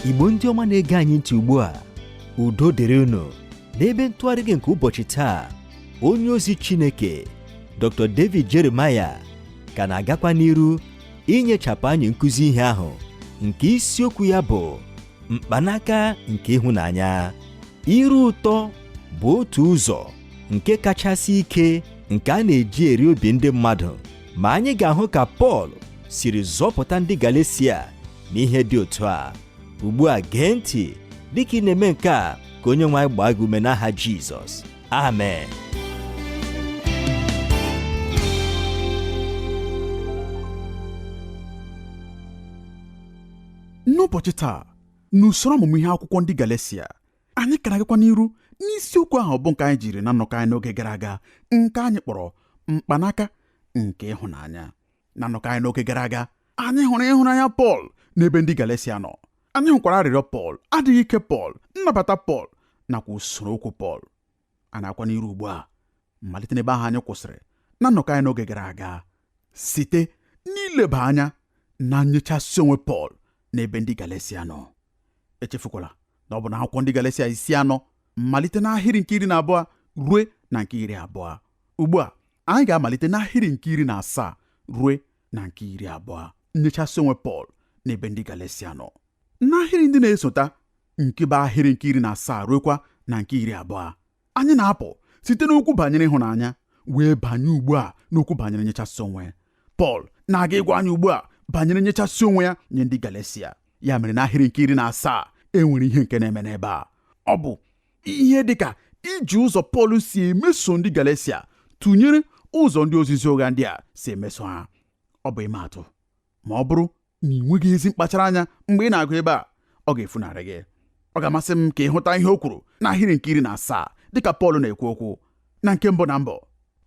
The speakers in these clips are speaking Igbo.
Igbo ndị ọma na-ege anyị ntị ugbu a, udo dịrị unu. N'ebe ntụgharị gị nke ụbọchị taa, onye ozi Chineke Dr. David Jeremiah ka na-agakwa n'iru inyechapụ anyị nkụzi ihe ahụ nke isiokwu ya bụ mkpanaka nke ịhụnanya. Ire ụtọ bụ otu ụzọ nke kachasị ike nke a na-eji eri obi ndị mmadụ, ma anyị ga-ahụ ka Pọl siri zọpụta ndị Galesia n'ihe dị otu a. Ugbu a gee ntị dịka ị na-eme nke a, ka onye nwe anyị gbaa gị ume n'aha Jizọs. Amen. N'ụbọchị taa, n'usoro ọmụmụ ihe akwụkwọ ndị Galesia, anyị ka na-agakwa n'iru n'isiokwu ahụ bụ nke anyị jiri na nnọkọ anyị n'oge gara aga, nke anyị kpọrọ mkpanaka nke ịhụnanya. Na nnọkọ anyị n'oge gara aga, anyị hụrụ ịhụnanya Pọl n'ebe ndị Galesia nọ. Anyị hụkwara arịrịọ Pọl, adịghị ike Pọl, nnabata Pọl nakwa usoro okwu Pọl. A na-akwa n'iru ugbu a malite n'ebe ahụ anyị kwụsịrị na nnọkọ anyị n'oge gara aga, site n'ileba anya na nyechasị onwe Pọl n'ebe ndị Galesia nọ. Echefukwala na ọ bụ na akwụkwọ ndị Galesia isi 4 malite n'ahịrị nke 12 rue na nke 20. Ugbu a anyị ga-amalite n'ahịrị nke 17 rue na nke 20, nyechasị onwe Pọl n'ebe ndị Galesia nọ. N'ahịrị ndị na-esota, nke bụ ahịrị nke 17 ruekwa na nke 20, anyị na-apụ site n'okwu banyere ịhụnanya wee banye ugbu a n'okwu banyere nyechasị onwe. Pọl na-aga ịgwa anyị ugbu a banyere nyechasị onwe ya nye ndị Galesia. Ya mere n'ahịrị nke 17 e nwere ihe nke na-eme n'ebe a. Ọ bụ ihe dị ka iji ụzọ Pọl si emeso ndị Galesia tụnyere ụzọ ndị ozizi ụgha ndị a si emeso ha. Ọ bụ ịma atụ, ma ọ bụrụ na ị nweghị ezi mkpachara anya mgbe ị na-agụ ebe a, ọ ga-efunarị gị. Ọ ga-amasị m ka ị hụta ihe o kwuru n'ahịrị nke 17 dịka Pọl na-ekwu okwu. Na nke mbụ na mbụ,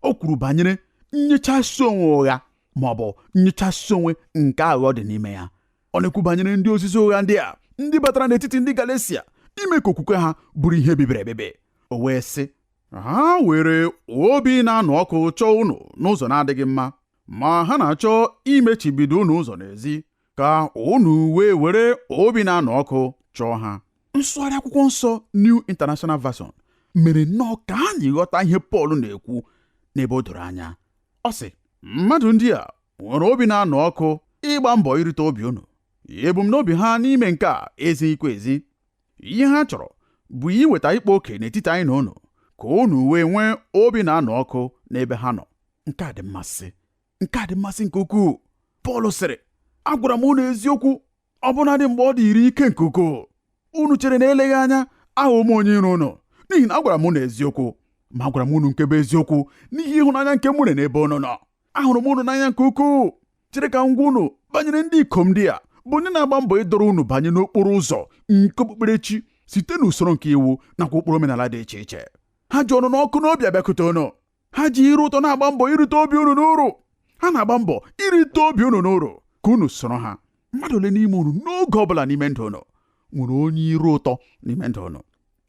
o kwuru banyere nyechasị onwe ụgha ma ọ bụ nyechasị onwe nke aghụghọ dị n'ime ya. Ọ na-ekwu banyere ndị ozizi ụgha ndị a, ndị batara n'etiti ndị Galesia ime ka okwukwe ha bụrụ ihe bibiri ebibi. O wee sị, ha were obi na-anụ ọkụ chọọ unu n'ụzọ na-adịghị mma, ma ha na-achọ imechibido unu ụzọ n'ezi, ka unu wee were obi na-anụ ọkụ chọọ ha. Nsụgharị akwụkwọ nsọ New International Version mere nnọọ ka anyị ghọta ihe Pọl na-ekwu n'ebe o doro anya. Ọ sị, mmadụ ndị a nwere obi na-anụ ọkụ ịgba mbọ irite obi unu. Ebumnobi ha n'ime nke a ezighịkwa ezi. Ihe ha chọrọ bụ iweta ịkpa oke n'etiti anyị na unu, ka unu wee nwee obi na-anụ ọkụ n'ebe ha nọ. Nke a dị mmasị. Nke a dị mmasị nke ukwuu. Pọl sịrị, agwara m unu eziokwu ọbụnadị mgbe ọ dịrị ike nke ukwuu. Unu chere na eleghị anya aghọ m onye iro unu n'ihi na agwara m unu eziokwu, ma agwara m unu nke bụ eziokwu n'ihi ịhụnanya nke m nwere n'ebe unu nọ. Ahụrụ m unu n'anya nke ukwuu. Chere ka m gwa unu banyere ndị ikom ndị a bụ ndị na-agba mbọ ịdọrọ unu banye n'okporo ụzọ nke okpukperechi site n'usoro nke iwu nakwa ụkpụrụ omenala dị iche iche. Ha ji ọnụ n'ọkụ n'obi abịakwute unu. Ha ji ire ụtọ na-agba mbọ irite obi unu n'uru. Ha na-agba mbọ irite obi unu n'uru ka unu soro ha. Mmadụ ole n'ime unu n'oge ọbụla n'ime ndụ unu nwere onye ire ụtọ n'ime ndụ unu?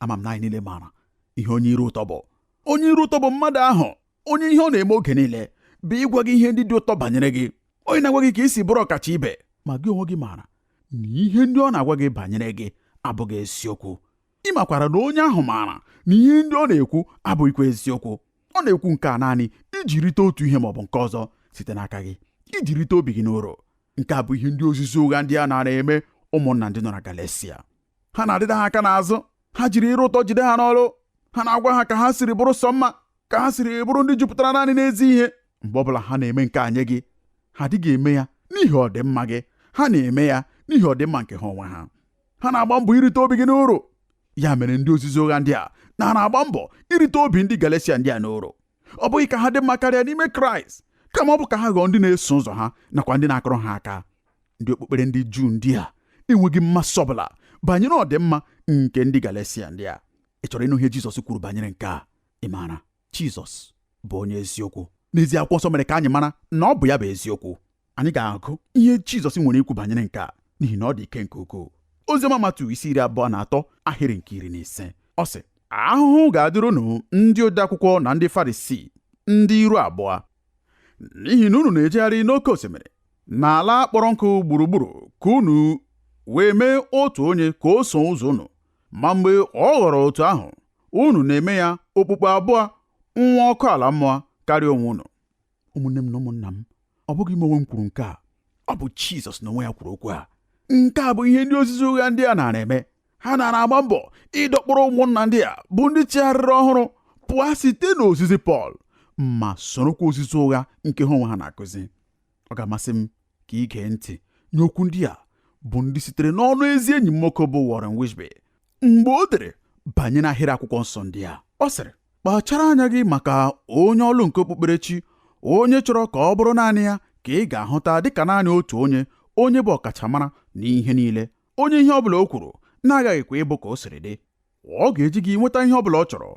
Ama m na anyị niile maara ihe onye ire ụtọ bụ. Onye ire ụtọ bụ mmadụ ahụ onye ihe ọ na-eme oge niile bụ ịgwa gị ihe ndị dị ụtọ banyere gị, onye na-agwa gị ka ị si bụrụ ọkacha ibe, ma gị onwe gị maara na ihe ndị ọ na-agwa gị banyere gị abụghị eziokwu. Ị makwara na onye ahụ maara na ihe ndị ọ na-ekwu abụghịkwa eziokwu. Ọ na-ekwu nke a naanị iji rite otu ihe maọbụ nke ọzọ site n'aka gị, iji rite obi gị n'uru. Nke a bụ ihe ndị ozizi ụgha ndị a nara eme ụmụnna ndị nọ na Galesia. Ha na-adịda ha aka n'azụ, ha jiri ire ụtọ jide ha n'ọrụ. Ha na-agwa ha ka ha siri bụrụ sọ mma, ka ha siri bụrụ ndị jupụtara naanị n'ezi ihe. Mgbe ọbụla ha na-eme nke a nye gị, ha adịghị eme ya n'ihi ọdịmma gị, ha na-eme ya n'ihi ọdịmma nke ha onwe ha. Ha na-agba mbọ irite obi gị n'uru. Ya mere ndị ozizi ụgha ndị a na-agba mbọ irite obi ndị Galesia ndị a n'uru. Ọ bụghị ka ha dị mma karịa n'ime Kraịst, kama ọ bụ ka ha ghọọ ndị na-eso ụzọ ha nakwa ndị na-akụrụ ha aka. Ndị okpukpere ndị Juu ndị a enweghị mmasị ọbụla banyere ọdịmma nke ndị Galesia ndị a. Ị chọrọ ịnụ ihe Jizọs kwuru banyere nke a? Ị maara, Jizọs bụ onye eziokwu. N'ezie, akwụkwọ nsọ mere ka anyị mara na ọ bụ ya bụ eziokwu. Anyị ga-agụ ihe Jizọs nwere ikwu banyere nke a n'ihi na ọ dị ike nke ukwuu. Oziọma Matiu isi 23 ahịrị nke 15, ọ sị, ahụhụ ga-adịrị unu ndị odeakwụkwọ na ndị Farisii, ndị iru abụọ, n'ihi na unu na-ejegharị n'oke osimiri n'ala kpọrọ nkụ gburugburu ka unu Wee mee otu onye ka o so ụzọ unu, ma mgbe ọ ghọrọ otu ahụ, unu na-eme ya okpukpe abụọ nwa ọkụ ala mmụọ karịa onwe unu. Ụmụnne m na ụmụnna m, ọ bụghị m onwe m kwuru nke a, ọ bụ Jizọs n'onwe ya kwuru okwu a. Nke a bụ ihe ndị ozizi ụgha ndị a nara eme. Ha nara agba mbọ ịdọkpụrụ ụmụnna ndị a bụ ndị chegharịrị ọhụrụ pụọ site n'ozizi Pọl, ma sorokwa ozizi ụgha nke ha onwe ha na-akụzi. Ọ ga-amasị m ka ị gee ntị nye okwu ndị a bụ ndị sitere n'ọnụ ezi enyi m nwoke bụ Warren Wiersbe mgbe o dere banyere ahịrị akwụkwọ nsọ ndị a. Ọ sịrị, kpachara anya gị maka onye ọlụ nke okpukperechi, onye chọrọ ka ọ bụrụ naanị ya ka ị ga-ahụta dịka naanị otu onye, onye bụ ọkachamara n'ihe niile, onye ihe ọ bụla o kwuru na-agaghịkwa ịbụ ka o siri dị. Ọ ga-eji gị nweta ihe ọ bụla ọ chọrọ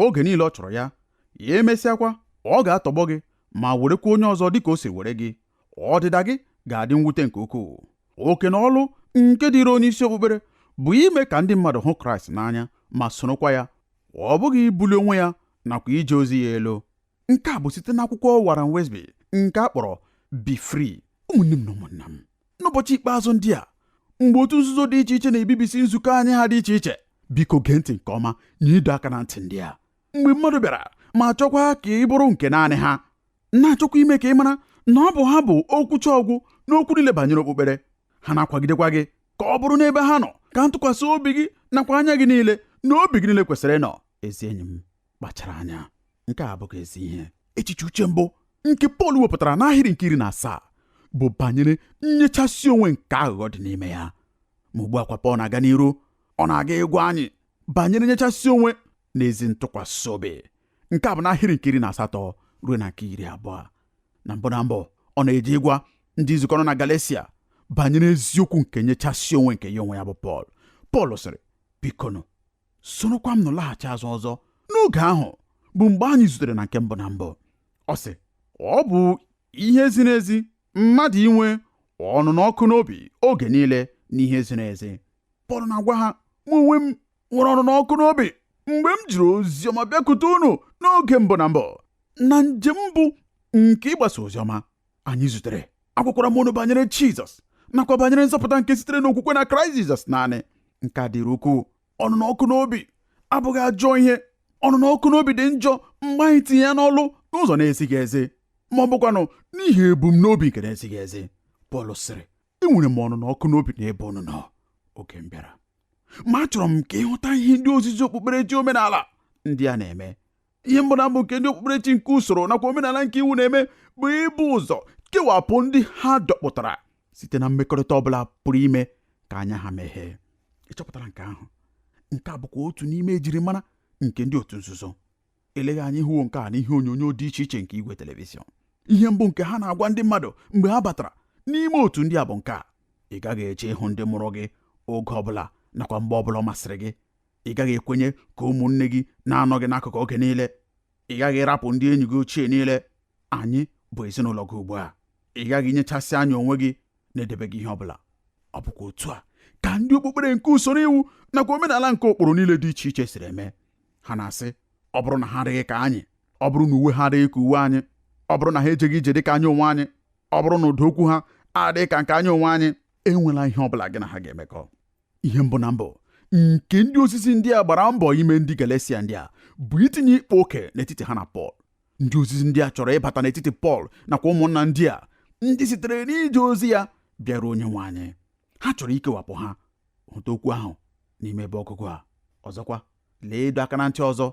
oge niile ọ chọrọ ya. Ya emesịakwa, ọ ga-atọgbọ gị ma werekwa onye ọzọ dịka o siri were gị. Ọdịda gị ga-adị mwute nke ukwuu. Oke na ọlụ nke dịrị onye isi okpukpere bụ ime ka ndị mmadụ hụ Kraịst n'anya ma sorokwa ya, ọ bụghị ibuli onwe ya nakwa ije ozi ya elu. Nke a bụ site n'akwụkwọ Warren Wiersbe nke a kpọrọ Be Free. Ụmụnne m na ụmụnna m, n'ụbọchị ikpeazụ ndị a, mgbe otu nzuzo dị iche iche na-ebibisi nzukọ anyị ha dị iche iche, biko gee ntị nke ọma nye ịdọ aka na ntị ndị a. Mgbe mmadụ bịara ma chọkwa ka ị bụrụ nke naanị ha, na-achọkwa ime ka ị mara na ọ bụ ha bụ okwuchi ọgwụ n'okwu niile banyere okpukpere, ha na-akwagidekwa gị ka ọ bụrụ n'ebe ha nọ ka ntụkwasị obi gị nakwa anya gị niile na obi gị niile kwesịrị ịnọ. Ezi enyi m, kpachara anya. Nke a abụghị ezi ihe. Echiche uche mbụ nke Pọl wepụtara n'ahịrị nke 17 bụ banyere nyechasị onwe nke aghụghọ dị n'ime ya. Ma ugbu a kwa Pọl na-aga n'iru, ọ na-aga ịgwa anyị banyere nyechasị onwe na ezi ntụkwasị obi. Nke a bụ n'ahịrị nke 18 ruo na nke 20. Na mbụ na mbụ, ọ na-eji ịgwa ndị nzukọ nọ na Galesia banyere eziokwu nke nyechasị onwe nke ya onwe ya bụ Pọl. Pọl sịrị, bikonu sorokwa m nụ laghachi azụ ọzọ n'oge ahụ bụ mgbe anyị zutere na nke mbụ na mbụ. Ọ sị, ọ bụ ihe ziri ezi mmadụ inwe ọnụnọ ọkụ n'obi oge niile n'ihe ziri ezi. Pọl na-agwa ha, mụ onwe m nwere ọnụnọ ọkụ n'obi mgbe m jiri ozi ọma bịakwute unu n'oge mbụ na mbụ. Na njem mbụ nke ịgbasa ozi ọma anyị zutere, agwakwara m unu banyere Jizọs nakwa banyere nzọpụta nke sitere n'okwukwe na Kraịst Jizọs naanị. Nke a dịrị ukwuu. Ọnụnọ ọkụ n'obi abụghị ajọ ihe. Ọnụnọ ọkụ n'obi dị njọ mgbe anyị tinye ya n'ọlụ n'ụzọ na-ezighị ezi, ma ọ bụkwanụ n'ihi ebumnobi nke na-ezighị ezi. Pọl sịrị, enwere m ọnụnọ ọkụ n'obi n'ebe unu nọ oge m bịara, ma achọrọ m ka ịhụta ihe ndị ozizi okpukperechi omenala ndị a na-eme. Ihe mbụ na mbụ nke ndị okpukperechi nke usoro nakwa omenala nke iwu na-eme bụ ibu ụzọ kewapụ ndị ha dọkpụtara site na mmekọrịta ọbụla pụrụ ime ka anya ha meghee. Ị chọpụtara nke ahụ? Nke a bụkwa otu n'ime ejirimara nke ndị otu nzuzo. Eleghị anya ịhụwo nke a n'ihe onyonyo dị iche iche nke igwe telivishọn. Ihe mbụ nke ha na-agwa ndị mmadụ mgbe ha batara n'ime otu ndị a bụ nke a: ị gaghị eche ịhụ ndị mụrụ gị oge ọbụla nakwa mgbe ọbụla ọ masịrị gị. Ị gaghị ekwenye ka ụmụnne gị na-anọ gị n'akụkụ oge niile. Ị gaghị ịrapụ ndị enyi gị ochie niile. Anyị bụ ezinụlọ gị ugbu a. Ị gaghị nyechasị anya onwe gị na-edebeghị ihe ọbụla. Ọ bụkwa otu a ka ndị okpukpere nke usoro iwu nakwa omenala nke ụkpụrụ niile dị iche iche siri eme. Ha na-asị, ọ bụrụ na ha adịghị ka anyị, ọ bụrụ na uwe ha adịghị ka uwe anyị, ọ bụrụ na ha ejeghị ije dị ka anyị onwe anyị, ọ bụrụ na ụda okwu ha adịghị ka nke anyị onwe anyị, enwela ihe ọbụla gị na ha ga-emekọ. Ihe mbụ na mbụ nke ndị osisi ndị a gbara mbọ ime ndị Galesia ndị a bụ itinye ịkpa oke n'etiti ha na Pọl. Ndị ozizi ndị a chọrọ ịbata n'etiti Pọl nakwa ụmụnna ndị a ndị sitere n'ije ozi ya bịara onye nwe anyị. Ha chọrọ ikewapụ ha. Hụta okwu ahụ n'ime ebe ọgụgụ a. Ọzọkwa, lee ịdọ aka na ntị ọzọ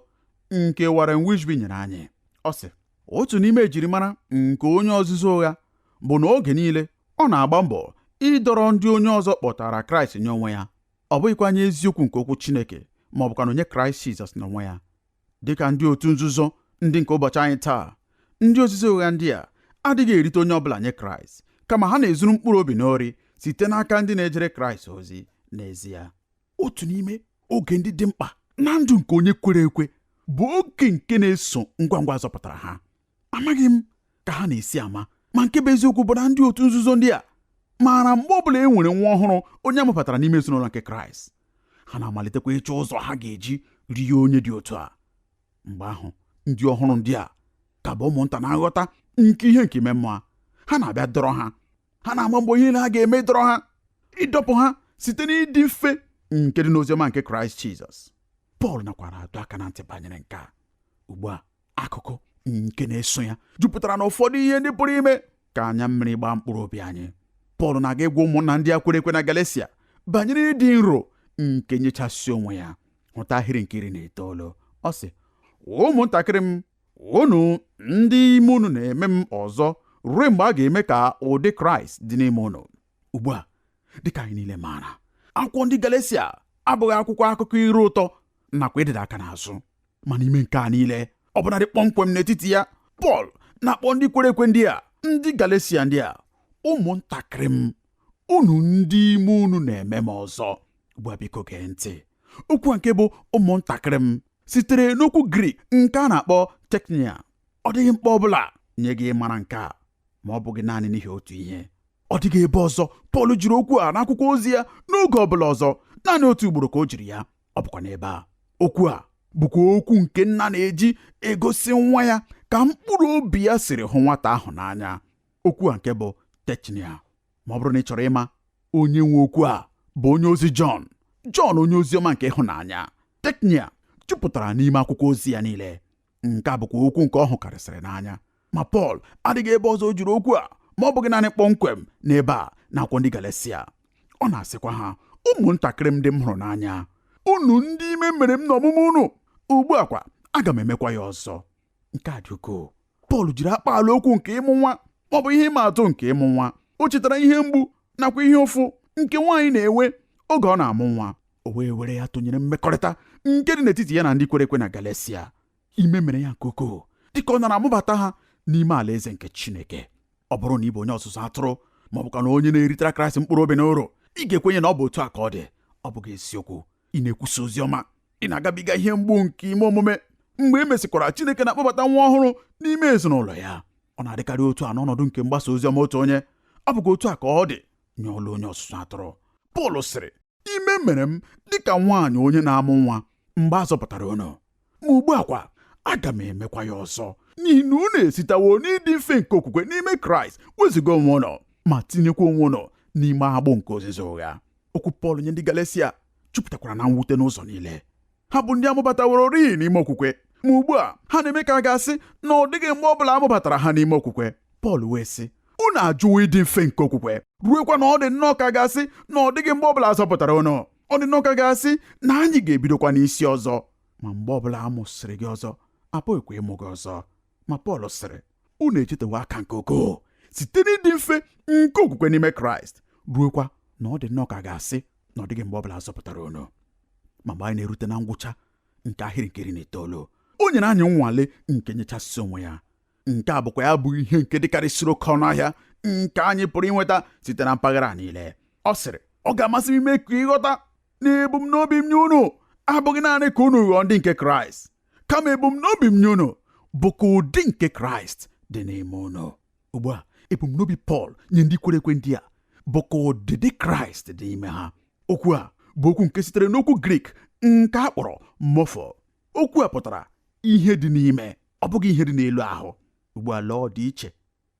nke Warren Wiersbe nyere anyị. Ọ sị, otu n'ime ejirimara nke onye ozizi ụgha bụ na oge niile ọ na-agba mbọ ịdọrọ ndị onye ọzọ kpọtara Kraịst nye onwe ya, ọ bụghịkwa nye eziokwu nke okwu Chineke ma ọ bụkwa nye Kraịst Jizọs n'onwe ya. Dịka ndị otu nzuzo ndị nke ụbọchị anyị taa, ndị ozizi ụgha ndị a adịghị erite onye ọbụla nye Kraịst, kama ha na-ezuru mkpụrụ obi n'ori site n'aka ndị na-ejere Kraịst ozi n'ezie. Otu n'ime oge ndị dị mkpa na ndụ nke onye kwere ekwe bụ oge nke na-eso ngwa ngwa zọpụtara ha. Amaghị m ka ha na-esi ama, ma nke bụ eziokwu bụ na ndị otu nzuzo ndị a maara mgbe ọbụla e nwere nwa ọhụrụ onye amụbatara n'ime ezinụlọ nke Kraịst. Ha na-amalitekwa ịchọ ụzọ ha ga-eji rie onye dị otu a. Mgbe ahụ ndị ọhụrụ ndị a ka bụ ụmụnta na-aghọta nke ihe nke ime mmụọ. Ha na-abịa dọrọ ha. Ha na-agba mbọ ihe niile ha ga-eme dọrọ ha, ịdọpụ ha site n'ịdị mfe nke dị n'oziọma nke Kraịst Jizọs. Pọl nakwara adọ aka na ntị banyere nke a. Ugbu a akụkụ nke na-eso ya jupụtara na ụfọdụ ihe ndị pụrụ ime ka anya mmiri gbaa mkpụrụ obi anyị. Pọl na-aga ịgwa ụmụnna ndị a kwere ekwe na Galesia banyere ịdị nro nke nyechasị onwe ya. Hụta ahịrị nke 19. Ọ sị, ụmụntakịrị m, unu ndị ime unu na-eme m ọzọ ruo mgbe a ga-eme ka ụdị Kraịst dị n'ime unu. Ugbu a, dịka anyị niile maara, akwụkwọ ndị Galesia abụghị akwụkwọ akụkọ ire ụtọ nakwa ịdịda aka n'azụ. Ma n'ime nke a niile, ọbụnadị kpọmkwem n'etiti ya, Pọl na-akpọ ndị kwere ekwe ndị a, ndị Galesia ndị a, ụmụntakịrị m, unu ndị ime unu na-eme m ọzọ. Ugbu a biko gee ntị. Okwu a nke bụ ụmụntakịrị m sitere n'okwu Grik nke a na-akpọ teknia. Ọ dịghị mkpa ọbụla nye gị ịmara nke a, ma ọ bụghị naanị n'ihi otu ihe. Ọ dịghị ebe ọzọ Pọl jiri okwu a n'akwụkwọ ozi ya n'oge ọbụla ọzọ. Naanị otu ugboro ka o jiri ya, ọ bụkwa n'ebe a. Okwu a bụkwa okwu nke nna na-eji egosi nwa ya ka mkpụrụ obi ya siri hụ nwata ahụ n'anya. Okwu a nke bụ teknia. Ma ọ bụrụ na ị chọrọ ịma onye nwe okwu a, bụ onye ozi Jọn, Jọn onye ozi ọma nke ịhụnanya. Teknia jupụtara n'ime akwụkwọ ozi ya niile. Nke a bụkwa okwu nke ọ hụkarịsịrị n'anya. Ma Pọl adịghị ebe ọzọ o jiri okwu a, ma ọ bụghị naanị kpọmkwem n'ebe a n'akwụkwọ ndị Galesia. Ọ na-asịkwa ha, ụmụntakịrị m ndị m hụrụ n'anya, unu ndị ime mere m n'ọmụmụ unu, ugbu a kwa aga m emekwa ya ọzọ. Nke a dị ukwuu. Pọl jiri akpaala okwu nke ịmụ nwa, ma ọ bụ ihe ịma atụ nke ịmụ nwa. O chetara ihe mgbu nakwa ihe ụfụ nke nwaanyị na-enwe oge ọ na-amụ nwa. O wee were ya tụnyere mmekọrịta nke dị n'etiti ya na ndị kwere ekwe na Galesia. Ime mere ya nke ukwuu dịka ọ nara amụbata ha n'ime alaeze nke Chineke. Ọ bụrụ na ị bụ onye ọzụzụ atụrụ, ma ọ bụkwa na onye na-eritere Kraịst mkpụrụ obi n'ụrụ, ị ga-ekwenye na ọ bụ otu a ka ọ dị. Ọ bụghị eziokwu. Ị na-ekwusa ozi ọma, ị na-agabiga ihe mgbu nke ime omume mgbe e mesịkwara Chineke na-akpọbata nwa ọhụrụ n'ime ezinụlọ ya. Ọ na-adịkarị otu a n'ọnọdụ nke mgbasa ozi ọma otu onye. Ọ bụkwa otu a ka ọ dị nye ọlụ onye ọzụzụ atụrụ. Pọl sịrị, ime mere m dịka nwaanyị onye na-amụ nwa mgbe a zọpụtara unu, ma ugbu a kwa aga m emekwa ya ọzọ, n'ihi na unu esitewo n'ịdị mfe nke okwukwe n'ime Kraịst wezuga onwe unu ma tinyekwa onwe unu n'ime agbụ nke ozizi ụgha. Okwu Pọl nye ndị Galesia jupụtakwara na mwute n'ụzọ niile. Ha bụ ndị amụbataworo rii n'ime okwukwe, ma ugbu a ha na-eme ka a ga-asị na ọ dịghị mgbe ọ bụla amụbatara ha n'ime okwukwe. Pọl wee sị, unu ajụwo ịdị mfe nke okwukwe, ruekwa na ọ dị nnọọ ka ga-asị na ọ dịghị mgbe ọbụla a zọpụtara unu. Ọ dị nnọọ ka ga-asị na anyị ga-ebidokwa n'isi ọzọ. Ma mgbe ọbụla a mụsịrị gị ọzọ, apụghịkwa ịmụ gị ọzọ. Ma Pọl sịrị, unu echetewo aka nke ukwuu site n'ịdị mfe nke okwukwe n'ime Kraịst, ruekwa na ọ dị nnọọ ka ga-asị na ọ dịghị mgbe ọbụla a zọpụtara unu. Ma mgbe anyị na-erute na ngwụcha nke ahịrị nke 19, o nyere anyị nnwale nke nyechasị onwe ya. Nke a bụkwa ya bụ ihe nke dịkarịsịrị oke ọnụ ahịa nke anyị pụrụ inweta site na mpaghara a niile. Ọ sịrị, ọ ga-amasị m ime ka ịghọta na ebumnobi m nye unu abụghị naanị ka unu ghọọ ndị nke Kraịst, kama ebumnobi m nye unu bụ ka ụdị nke Kraịst dị n'ime unu. Ugbu a, ebumnobi Pọl nye ndị kwere ekwe ndị a bụ ka ụdịdị Kraịst dị n'ime ha. Okwu a bụ okwu nke sitere n'okwu Grik nke a kpọrọ mofo. Okwu a pụtara ihe dị n'ime, ọ bụghị ihe dị n'elu ahụ. Ugbu a lee ọdịiche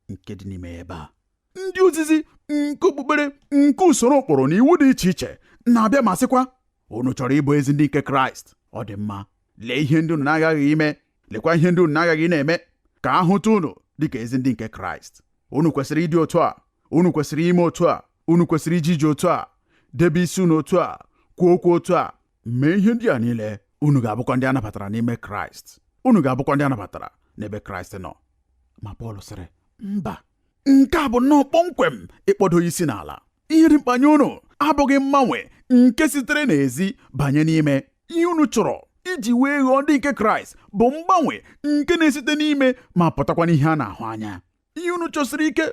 nke dị n'ime ebe a. Ndị ozizi nke okpukpere nke usoro ụkpụrụ na iwu dị iche iche na-abịa ma sịkwa, unu chọrọ ịbụ ezi ndị nke Kraịst, ọ dị mma, lee ihe ndị unu na-aghaghị ime, lekwa ihe ndị unu na-aghaghị na-eme ka a hụta unu dịka ezi ndị nke Kraịst. Unu kwesịrị ịdị otu a, unu kwesịrị ime otu a, unu kwesịrị ije ije otu a, debe isi unu otu a, kwuo okwu otu a, mee ihe ndị a niile, unu ga-abụkwa ndị a nabatara n'ime Kraịst, unu ga-abụkwa ndị a nabatara n'ebe Kraịst nọ. Ma Pọl sịrị, mba, nke a bụ nnọọ kpọmkwem ịkpọdo isi n'ala. Ihe dị mkpa nye unu abụghị mgbanwe nke sitere n'ezi banye n'ime. Ihe unu chọrọ iji wee ghọọ ndị nke Kraịst bụ mgbanwe nke na-esite n'ime ma pụtakwa n'ihe a na-ahụ anya. Ihe unu chọsiri ike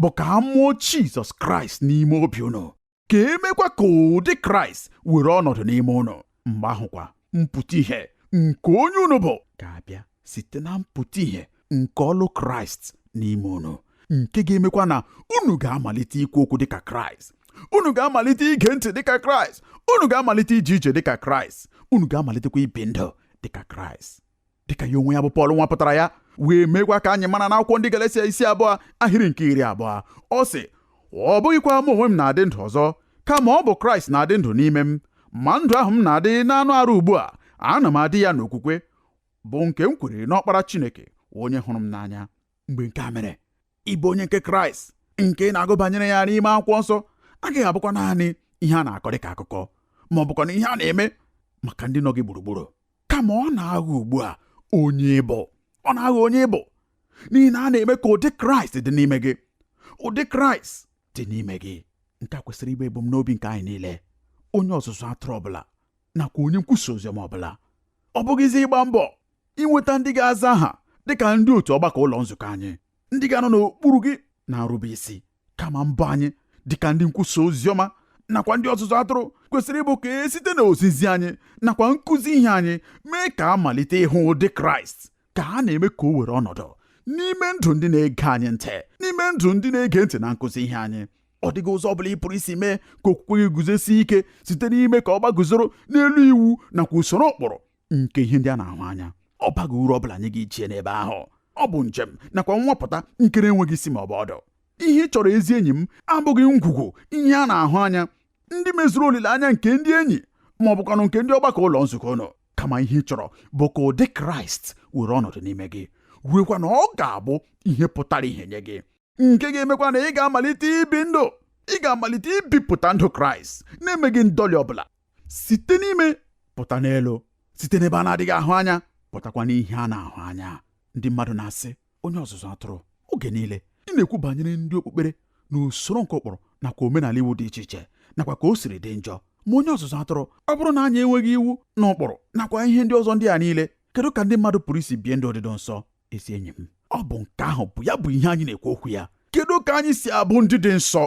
bụ ka a mụọ Jizọs Kraịst n'ime obi unu, ka emekwa ka ụdị Kraịst were ọnọdụ n'ime unu. Mgbe ahụkwa, mpụta ihe nke onye unu bụ ga-abịa site na mpụta ihe nke ọlụ Kraịst n'ime unu, nke ga-emekwa na unu ga-amalite ikwu okwu dịka Kraịst, unu ga-amalite ige ntị dịka Kraịst, unu ga-amalite ije ije dịka Kraịst, unu ga-amalitekwa ibi ndụ dịka Kraịst, dịka ya onwe ya bụ Pọl nwapụtara ya wee meekwa ka anyị mara n'akwụkwọ ndị Galesia isi 2 ahịrị nke 20. Ọ sị, ọ bụghịkwa mụ onwe m na-adị ndụ ọzọ, Kama ọ bụ Kraịst na-adị ndụ n'ime m. Ma ndụ ahụ m na-adị n'anụ arụ ugbu a, ana m adị ya n'okwukwe, bụ nke m kwere n'Ọkpara Chineke, onye hụrụ m n'anya. Mgbe nke a mere, ịbụ onye nke Kraịst nke ị na-agụ banyere ya n'ime akwụkwọ nsọ agaghị abụkwa naanị ihe a na-akọ dịka akụkọ, ma ọ bụkwa na ihe a na-eme maka ndị nọ gị gburugburu, kama ọ na-aghọ ugbu a onye ị bụ. Ọ na-aghọ onye ị bụ n'ihi na a na-eme ka ụdị Kraịst dị n'ime gị, ụdị Kraịst dị n'ime gị. Nke a kwesịrị ịbụ ebumnobi nke anyị niile, onye ọzụzụ atụrụ ọbụla nakwa onye nkwusa oziọma ọbụla. Ọ bụghịzi ịgba mbọ inweta ndị ga-aza aha dịka ndị otu ọgbakọ ụlọ nzukọ anyị, ndị ga-anọ n'okpuru gị na-arube isi, kama mbọ anyị dịka ndị nkwusa oziọma nakwa ndị ọzụzụ atụrụ kwesịrị ịbụ ka e site n'ozizi anyị nakwa nkụzi ihe anyị mee ka a malite ịhụ ụdị Kraịst ka a na-eme ka o were ọnọdụ n'ime ndụ ndị na-ege anyị ntị, n'ime ndụ ndị na-ege ntị na nkụzi ihe anyị. Ọ dịghị ụzọ ọbụla ị pụrụ isi mee ka okwukwe gị guzosie ike site n'ime ka ọ gbaguzoro n'elu iwu nakwa usoro ụkpụrụ nke ihe ndị a na-ahụ anya. Ọ baghị uru ọbụla nye gị ichie n'ebe ahụ. Ọ bụ njem nakwa nwapụta nke na-enweghị isi ma ọ bụ ọdụ. Ihe ị chọrọ, ezi enyi m, abụghị ngwugwu ihe a na-ahụ anya ndị mezuru olileanya nke ndị enyi ma ọ bụkwanụ nke ndị ọgbakọ ụlọ nzukọ ụnụ, kama ihe ị chọrọ bụ ka ụdị Kraịst were ọnọdụ n'ime gị, ruekwa na ọ ga-abụ ihe pụtara ihe nye gị, nke ga-emekwa na ị ga-amalite ibi ndụ, ị ga-amalite ibipụta ndụ Kraịst na-emeghị ndọlị ọbụla, site n'ime pụta n'elu, site n'ebe a na-adịghị ahụ anya pụtakwa n'ihe a na-ahụ anya. Ndị mmadụ na-asị, onye ọzụzụ atụrụ, oge niile ị na-ekwu banyere ndị okpukpere na usoro nke ụkpụrụ nakwa omenala iwu dị iche iche nakwa ka o siri dị njọ. Ma onye ọzụzụ atụrụ, ọ bụrụ na anyị enweghị iwu na ụkpụrụ nakwa ihe ndị ọzọ ndị a niile, kedu ka ndị mmadụ pụrụ isi bie ndụ ọdịdọ nsọ? Ezi enyi m, ọ bụ nke ahụ bụ ya bụ ihe anyị na-ekwu okwu ya. Kedu ka anyị si abụ ndị dị nsọ?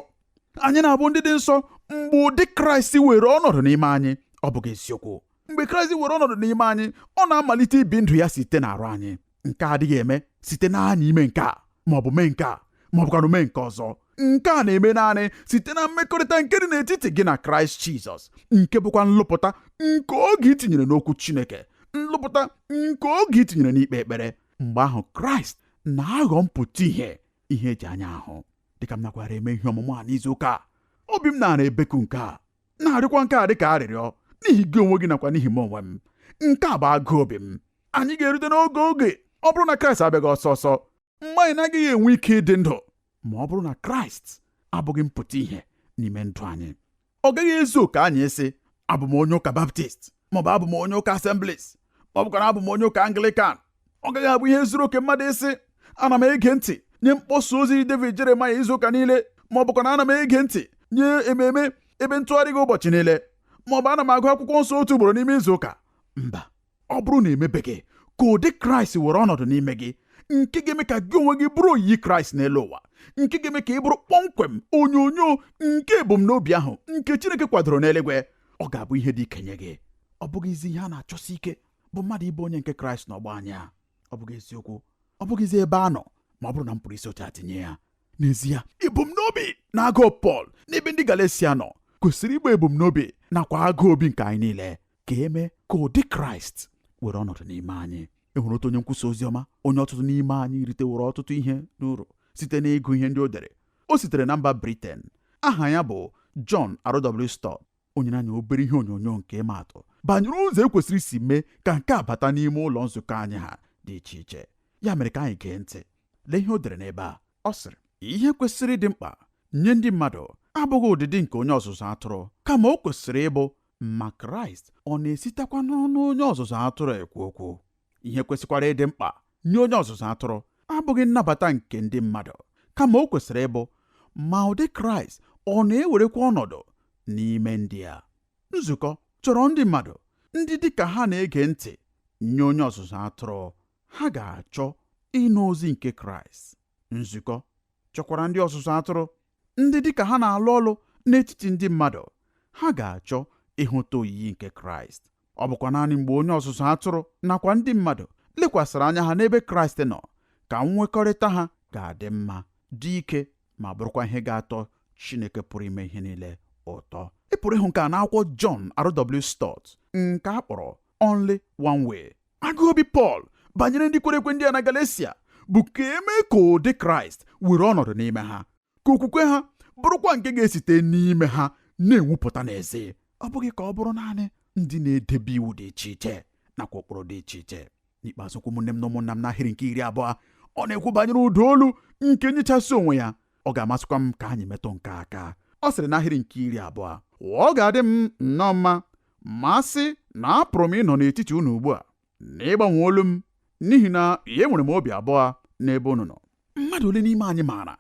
Anyị na-abụ ndị dị nsọ mgbe ụdị Kraịst were ọnọdụ n'ime anyị. Ọ bụghị eziokwu? Mgbe Kraịst were ọnọdụ n'ime anyị, ọ na-amalite ibi ndụ ya site n'arụ anyị. Nke a adịghị eme site n'anya ime nke a ma ọ bụ mee nke a ma ọ bụkwanụ mee nke ọzọ. Nke a na-eme naanị site na mmekọrịta nke dị n'etiti gị na Kraịst Jizọs, nke bụkwa nlụpụta nke oge itinyere n'okwu Chineke, nlụpụta nke oge itinyere n'ikpe ekpere. Mgbe ahụ Kraịst na-aghọ mpụta ihe ihe eji anya ahụ. Dịka m nakwara eme ihe ọmụmụ a n'izu ụka a, obi m na-ara ebeku nke a, na-arịọkwa nke a dịka arịrịọ n'ihi gị onwe gị nakwa n'ihi m onwe m. Nke a bụ agụụ obi m. Anyị ga-erute n'oge oge ọ bụrụ na Kraịst abịaghị ọsọ ọsọ, mgbe anyị na-agaghị enwe ike ịdị ndụ ma ọ bụrụ na Kraịst abụghị mpụta ihe n'ime ndụ anyị. Ọ gaghị ezu oke anyị ịsị, abụ m onye ụka Baptist, maọbụ abụ m onye ụka Assemblies, ma ọ bụkwa na abụ m onye ụka Anglican. Ọ gaghị abụ ihe zuru oke mmadụ ịsị, ana m ege ntị nye mkpọsa ozi David Jeremiah izu ụka niile, ma ọ bụkwa na ana m ege ntị nye ememe ebe ntụgharị gị ụbọchị niile, ma ọ bụ ana m agụ akwụkwọ nsọ otu ugboro n'ime izu ụka. Mba, ọ bụrụ na emebeghị ka ụdị Kraịst were ọnọdụ n'ime gị, nke ga-eme ka gị onwe gị bụrụ oyiyi Kraịst n'elu ụwa, nke ga-eme ka ị bụrụ kpọmkwem onyonyo nke ebumnobi ahụ nke Chineke kwadoro n'eluigwe, ọ ga-abụ ihe dị ike nye gị. Ọ bụghịzi ihe a na-achọsi ike bụ mmadụ ịbụ onye nke Kraịst n'ọgbọ anyị a. Ọ bụghị eziokwu, ọ bụghịzi ebe a nọ, ma ọ bụrụ na m pụrụ isi otu a tinye ya. N'ezie, ebumnobi na agụụ Pọl n'ebe ndị Galesia nọ kwesịrị ịbụ ebumnobi nakwa agụụ obi nke anyị niile, ka eme ka ụdị Kraịst were ọnọdụ n'ime anyị. E nwere otu onye nkwusa oziọma, onye ọtụtụ n'ime anyị riteworo ọtụtụ ihe n'uru site n'ịgụ ihe ndị o dere. O sitere na mba Britain. Aha ya bụ John R.W. Stott. O nyere anyị obere ihe onyonyo nke ịma atụ banyere ụzọ e kwesịrị isi mee ka nke a bata n'ime ụlọ nzukọ anyị ha dị iche iche. Ya mere ka anyị gee ntị. Lee ihe o dere n'ebe a. Ọ sịrị, ihe kwesịrị ịdị mkpa nye ndị mmadụ abụghị ụdịdị nke onye ọzụzụ atụrụ, kama o kwesịrị ịbụ ma Kraịst ọ na-esitekwa n'ọnụ onye ọzụzụ atụrụ ekwu okwu. Ihe kwesịkwara ịdị mkpa nye onye ọzụzụ atụrụ abụghị nnabata nke ndị mmadụ, kama o kwesịrị ịbụ ma ụdị Kraịst ọ na-ewerekwa ọnọdụ n'ime ndị a. Nzukọ chọrọ ndị mmadụ ndị dịka ha na-ege ntị nye onye ọzụzụ atụrụ, ha ga-achọ ịnụ ozi nke Kraịst. Nzukọ chọkwara ndị ọzụzụ atụrụ ndị dịka ha na-alụ ọlụ n'etiti ndị mmadụ, ha ga-achọ ịhụta oyiyi nke Kraịst. Ọ bụkwa naanị mgbe onye ọzụzụ atụrụ nakwa ndị mmadụ lekwasịrị anya ha n'ebe Kraịst nọ ka nwekọrịta ha ga-adị mma, dị ike, ma bụrụkwa ihe ga-atọ Chineke pụrụ ime ihe niile ụtọ. Ị pụrụ ịhụ nke a n'akwụkwọ John R.W. Stott nke a kpọrọ Only One Way. Agụụ obi Pọl banyere ndị kwere ekwe ndị a na Galesia bụ ka emee ka ụdị Kraịst were ọnọdụ n'ime ha, ka okwukwe ha bụrụkwa nke ga-esite n'ime ha na-enwupụta n'ezi. Ọ bụghị ka ọ bụrụ naanị ndị na-edebe iwu dị iche iche nakwa ụkpụrụ dị iche iche. N'ikpeazụ kwa, ụmụnne m na ụmụnna m, n'ahịrị nke 20, ọ na-ekwu banyere ụda olu nke nyechasị onwe ya. Ọ ga-amasịkwa m ka anyị metụ nke aka. Ọ sịrị n'ahịrị nke 20, ọ ga-adị m nnọọ mma ma sị na apụrụ m ịnọ n'etiti unu ugbu a na ịgbanwe olu m, n'ihi na enwere m obi abụọ n'ebe unu nọ. Mmadụ ole n'ime anyị maara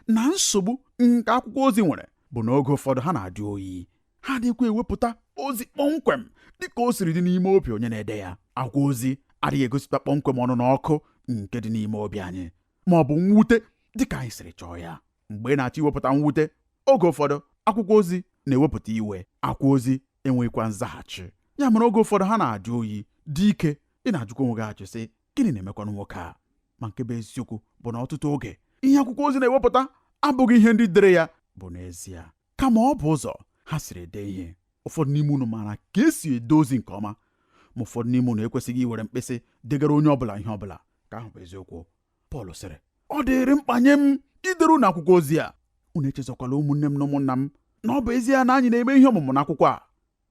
na nsogbu nke akwụkwọ ozi nwere bụ na oge ụfọdụ ha na-ajụ oyi, ha adịghịkwa ewepụta ozi kpọmkwem dịka o siri dị n'ime obi onye na-ede ya. Akwụkwọ ozi adịghị egosipụta kpọmkwem ọnụ na ọkụ nke dị n'ime obi anyị, ma ọ bụ mwute dịka anyị siri chọọ ya. Mgbe ị na-achọ iwepụta mwute, oge ụfọdụ akwụkwọ ozi na-ewepụta iwe, akwụkwọ ozi enweghịkwa nzaghachi. Ya mere oge ụfọdụ ha na-ajụ oyi dị ike. Ị na-ajụkwa onwe gị ajụ sị, gịnị na-emekwanụ nwoke a? Ma nke bụ eziokwu bụ na ọtụtụ oge ihe akwụkwọ ozi na-ewepụta abụghị ihe ndị dere ya bụ n'ezie, kama ọ bụ ụzọ ha siri ede ihe. Ụfọdụ n'ime unu maara ka esi ede ozi nke ọma, ma ụfọdụ n'ime unu ekwesịghị iwere mkpịsị degara onye ọbụla ihe ọbụla. Ka ahụ bụ eziokwu. Pọl sịrị, ọ dịrị mkpa nye m idere unu akwụkwọ ozi a. Unu echezọkwala, ụmụnne m na ụmụnna m, na ọ bụ ezie na anyị na-eme ihe ọmụmụ n'akwụkwọ a,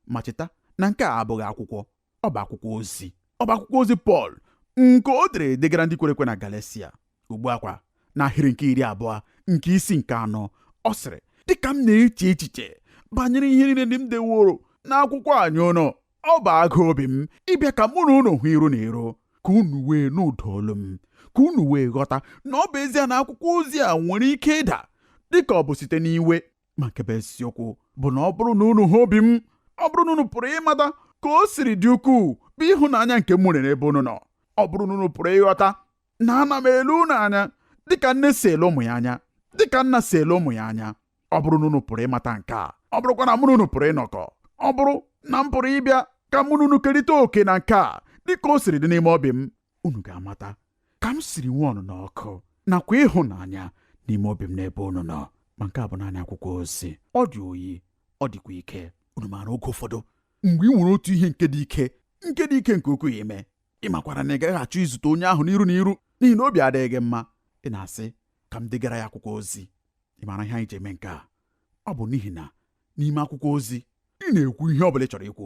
ma cheta na nke a abụghị akwụkwọ, ọ bụ akwụkwọ ozi. Ọ bụ akwụkwọ ozi Pọl nke o dere degara ndị kwere ekwe na Galesia. Ugbu a kwa, n'ahịrị nke 20 nke isi nke 4, ọ sịrị, dịka m na-eche echiche banyere ihe niile ndị m deworo n'akwụkwọ anyị unu, ọ bụ agụụ obi m ịbịa ka mụ na unu hụ iru na iru, ka unu wee nụ ụda olu m, ka unu wee ghọta na ọ bụ ezie na akwụkwọ ozi a nwere ike ịda dịka ọ bụ site n'iwe, ma nke bụ eziokwu bụ na ọ bụrụ na unu hụ obi m, ọ bụrụ na unu pụrụ ịmata ka o siri dị ukwuu bụ ịhụnanya nke m nwere n'ebe unu nọ, ọ bụrụ na unu pụrụ ịghọta na ana m ele unu anya dịka nne si ele ụmụ ya anya, dịka nna si ele ụmụ ya anya, ọ bụrụ na unu pụrụ ịmata nke a, ọ bụrụkwa na mụ na unu pụrụ ịnọkọ, ọ bụrụ na m pụrụ ịbịa ka mụ na unu kerịta oke na nke a dịka o siri dị n'ime obi m, unu ga-amata ka m siri nwee ọnụnọ ọkụ nakwa ịhụnanya n'ime obi m n'ebe unu nọ. Ma nke a bụ naanị akwụkwọ ozi. Ọ dị oyi, ọ dịkwa ike. Unu maara oge ụfọdụ mgbe ị nwere otu ihe nke dị ike, nke dị ike nke ukwuu ime, ị makwara na ị gaghị achọ izute onye ahụ n'iru na iru n'ihi na obi adịghị gị mma, ị na-asị ka m degara ya akwụkwọ ozi. Ị maara ihe anyị ji eme nke a? Ọ bụ n'ihi na n'ime akwụkwọ ozi ị na-ekwu ihe ọ bụla ị chọrọ ikwu.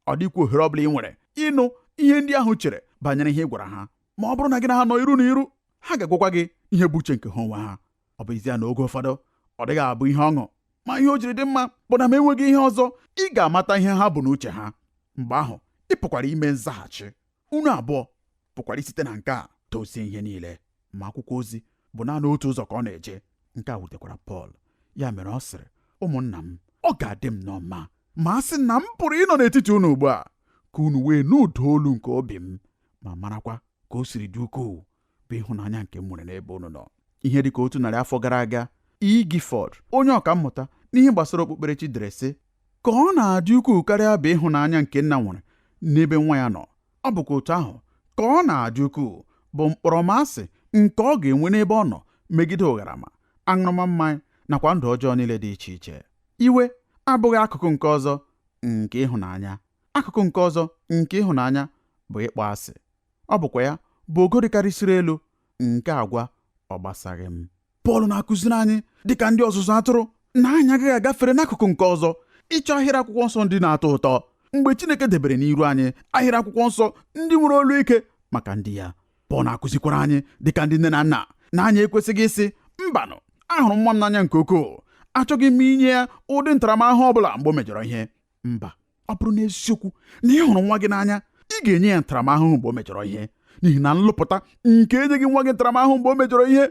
Ọ dịkwa ohere ọ bụla ị nwere ịnụ ihe ndị ahụ chere banyere ihe ị gwara ha. Ma ọ bụrụ na gị na ha nọ iru na iru, ha ga-agwakwa gị ihe bụ uche nke ha onwe ha. Ọ bụ ezie na oge ụfọdụ ọ dịghị abụ ihe ọṅụ, ma ihe o jiri dị mma bụ na ma enweghị ihe ọzọ, ị ga-amata ihe ha bụ n'uche ha. Mgbe ahụ ị pụkwara ime nzaghachi. Unu abụọ pụkwara isite na nke a dozie ihe niile. Ma akwụkwọ ozi bụ naanị otu ụzọ ka ọ na-eje. Nke a wutekwara Pọl. Ya mere ọ sịrị, ụmụnna m, ọ ga-adị m nnọọ mma ma a sị na m pụrụ ịnọ n'etiti unu ugbu a, ka unu wee nụ ụda olu nke obi m, ma marakwa ka o siri dị ukwuu bụ ịhụnanya nke m nwere n'ebe unu nọ. Ihe dịka 100 afọ gara aga, E. Gifford, onye ọka mmụta n'ihe gbasara okpukperechi, dere sị, ka ọ na-adị ukwuu karịa bụ ịhụnanya nke nna nwere n'ebe nwa ya nọ, ọ bụkwa otu ahụ ka ọ na-adị ukwuu bụ mkpọrọmasị nke ọ ga-enwe n'ebe ọ nọ megide ụgharama, aṅụrụma mmanya nakwa ndụ ọjọọ niile dị iche iche. Iwe abụghị akụkụ nke ọzọ nke ịhụnanya. Akụkụ nke ọzọ nke ịhụnanya bụ ịkpọ asị. Ọ bụkwa ya bụ ogo dịkarịsịrị elu nke agwa ọ gbasaghị m. Pọl na-akụziri anyị dịka ndị ọzụzụ atụrụ na anyị agaghị agafere n'akụkụ nke ọzọ ịchọ ahịrị akwụkwọ nsọ ndị na-atọ ụtọ mgbe Chineke debere n'iru anyị ahịrị akwụkwọ nsọ ndị nwere olu ike maka ndị ya. Pọl na-akụzikwara anyị dịka ndị nne na nna na anyị ekwesịghị ịsị, mbanụ, ahụrụ m nwa m n'anya nke ukwuu, achọghị m inye ya ụdị ntaramahụhụ ọ bụla mgbe o mejọrọ ihe. Mba, ọ bụrụ n'eziokwu na ị hụrụ nwa gị n'anya, ị ga-enye ya ntaramahụhụ mgbe o mejọrọ ihe, n'ihi na nlụpụta nke enyeghị nwa gị ntaramahụhụ mgbe o mejọrọ ihe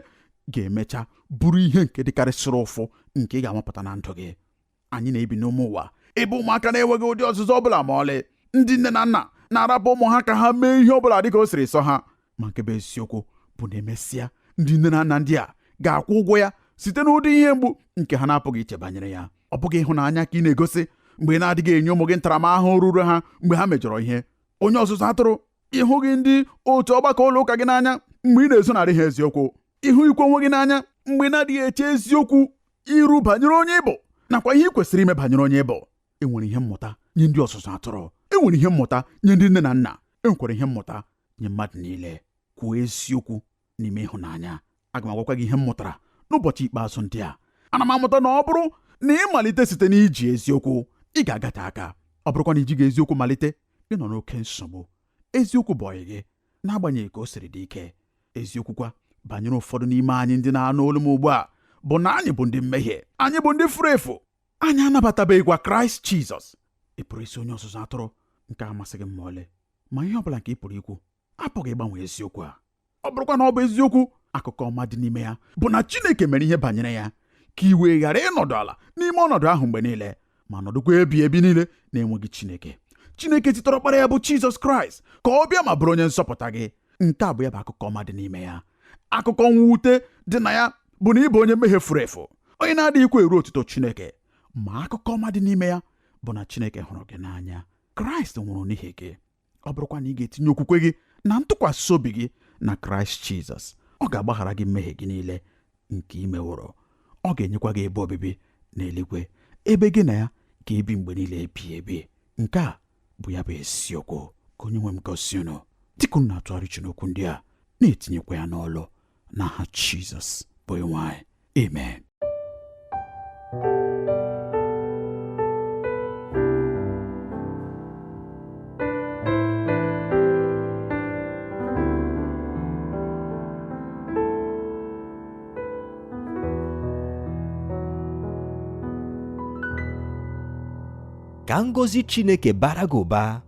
ga-emecha bụrụ ihe nke dịkarịsịrị ụfụ nke ị ga-amapụta na ndụ gị. Anyị na-ebi n'ụmụ ụwa ebe ụmụaka na-enweghị ụdị ọzụzụ ọbụla ma ọlị. Ndị nne na nna na-arapụ ụmụ ha ka ha mee ihe ọbụla dịka o siri sọ ha. Ma nke bụ eziokwu bụ na emesịa ndị nne na nna ndị a ga-akwụ ụgwọ ya site n'ụdị ihe mgbu nke ha na-apụghị iche banyere ya. Ọ bụghị ịhụnanya ka ị na-egosi mgbe ị na-adịghị enye ụmụ gị ntaramahụhụ ruru ha mgbe ha mejọrọ ihe. Onye ọzụzụ atụrụ, ịhụghị ndị otu ọgbakọ ụlọ ụka gị n'anya mgbe ị na-ezonarị ha eziokwu. Ịhụghịkwa onwe gị n'anya mgbe ị na-adịghị eche eziokwu iru banyere onye ị bụ nakwa ihe ị kwesịrị ime banyere onye ị bụ. E nwere ihe mmụta nye ndị ọzụzụ atụrụ, e nwere ihe mmụta nye ndị nne na nna, e nwekwara ihe mmụta nye mmadụ niile. Kwuo eziokwu n'ime ịhụnanya. Aga m agwakwa gị ihe m mụtara n'ụbọchị ikpeazụ ndị a. Ana m amụta na ọ bụrụ Na ịmalite site n'iji eziokwu, ị ga-agate aka. Ọ bụrụkwa na ijighị eziokwu malite, ị nọ n'oke nsogbu. Eziokwu bụ ọyị gị, n'agbanyeghị ka o siri dị ike. Eziokwu kwa banyere ụfọdụ n'ime anyị ndị na-anụ olu m ugbu a bụ na anyị bụ ndị mmehie, anyị bụ ndị furu efu, anyị anabatabeghịkwa Kraịst Jizọs. Ị pụrụ isi onye ọzụzụ atụrụ nke amasịghị m ma ọlị, ma ihe ọ bụla nke ị pụrụ ikwu apụghị ịgbanwe eziokwu a. Ọ bụrụkwa na ọ bụ eziokwu, akụkọ ọma dị n'ime ya bụ na Chineke mere ihe banyere ya ka i wee ghara ịnọdụ ala n'ime ọnọdụ ahụ mgbe niile, ma nọdụkwa ebi ebi niile na-enweghị Chineke. Chineke zitere ọkpara ya bụ Jizọs Kraịst ka ọ bịa ma bụrụ onye nzọpụta gị. Nke a bụ ya bụ akụkọ ọma dị n'ime ya. Akụkọ mwute dị na ya bụ na ị bụ onye mmehie furu efu, onye na-adịghịkwa eru otuto Chineke. Ma akụkọ ọma dị n'ime ya bụ na Chineke hụrụ gị n'anya. Kraịst nwụrụ n'ihi gị. Ọ bụrụkwa na ị ga-etinye okwukwe gị na ntụkwasị obi gị na Kraịst Jizọs, ọ ga-agbaghara gị mmehie gị niile nke ị meworo. Ọ ga-enyekwa gị ebe obibi n'eluigwe, ebe gị na ya ga-ebi mgbe niile ebi ebi. Nke a bụ ya bụ eziokwu. Ka onye nwe m gọzie unu dịka unu na-atụgharị uche n'okwu ndị a, na-etinyekwa ya n'ọlụ n'aha Jizọs bụ Onyenwe anyị. Amen. Ka ngọzi Chineke bara gị ụba,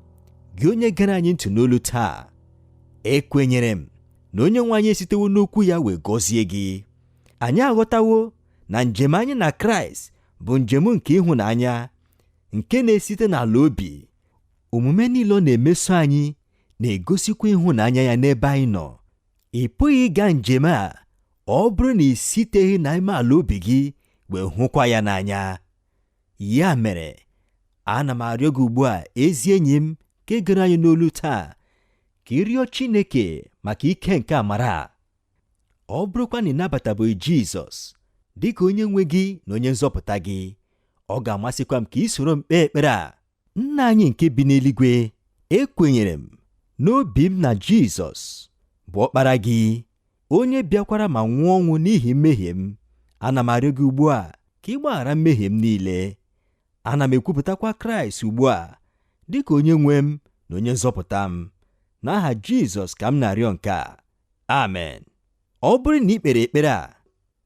gị onye gere anyị ntị n'olu taa. Ekwenyere m na onye nwe anyị esitewo n'okwu ya wee gọzie gị. Anyị aghọtawo na njem anyị na Kraịst bụ njem nke ịhụnanya nke na-esite n'ala obi. Omume niile ọ na-emeso anyị na-egosikwa ịhụnanya ya n'ebe anyị nọ. Ị pụghị ịga njem a ọ bụrụ na ị siteghị n'ime ala obi gị wee hụkwa ya n'anya. Ya mere, ana m arịọ gị ugbu a, ezi enyi m nke gere anyị n'olu taa, ka ị rịọ Chineke maka ike nke amara a. Ọ bụrụkwa na ị nabatabeghị Jizọs dị ka onye nwe gị na onye nzọpụta gị, ọ ga-amasịkwa m ka ị soro m kpee ekpere a. Nna anyị nke bi n'eluigwe, ekwenyere m n'obi m na Jizọs bụ ọkpara gị, onye bịakwara ma nwụọ ọnwụ n'ihi mmehie m. Ana m arịọ gị ugbu a ka ị gbaghara mmehie m niile. Ana m ekwupụtakwa Kraịst ugbu a dị ka onye nwe m na onye nzọpụta m. N'aha Jizọs ka m na-arịọ nke a. Amen. Ọ bụrụ na ị kpere ekpere a,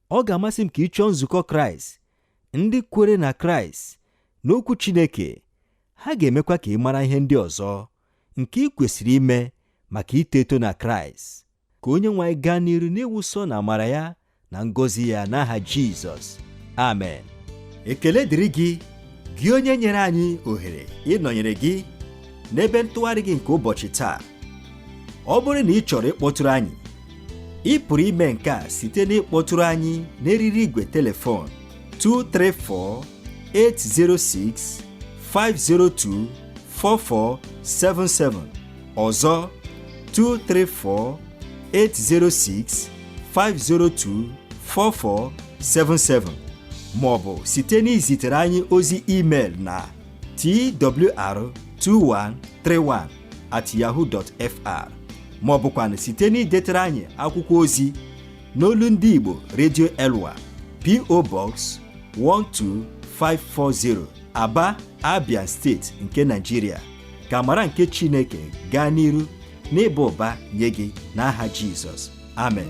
ọ ga-amasị m ka ị chọọ nzukọ Kraịst, ndị kwere na Kraịst n'okwu Chineke. Ha ga-emekwa ka ị mara ihe ndị ọzọ nke ị kwesịrị ime maka ito eto na Kraịst. Ka onye nwe anyị gaa n'iru n'ịwụsọ na amara ya na ngọzi ya n'aha Jizọs. Amen. Ekele dịrị gị, gị onye nyere anyị ohere ịnọnyere gị n'ebe ntụgharị gị nke ụbọchị taa. Ọ bụrụ na ị chọrọ ịkpọtụrụ anyị, ị pụrụ ime nke a site n'ịkpọtụrụ anyị n'eriri igwe telefon 234 806 502 4477. Ọzọ, 234 806 502 4477, ma ọ bụ site n'izitere anyị ozi email na twr2131@yahoo.fr, ma ọ bụkwanụ site n'idetere anyị akwụkwọ ozi n'olu ndị Igbo Radio Elwa, P.O. Box 12540, Aba, Abia Steeti nke Nigeria. Ka amara nke Chineke gaa n'iru n'ịba ụba nye gị n'aha Jizọs. Amen.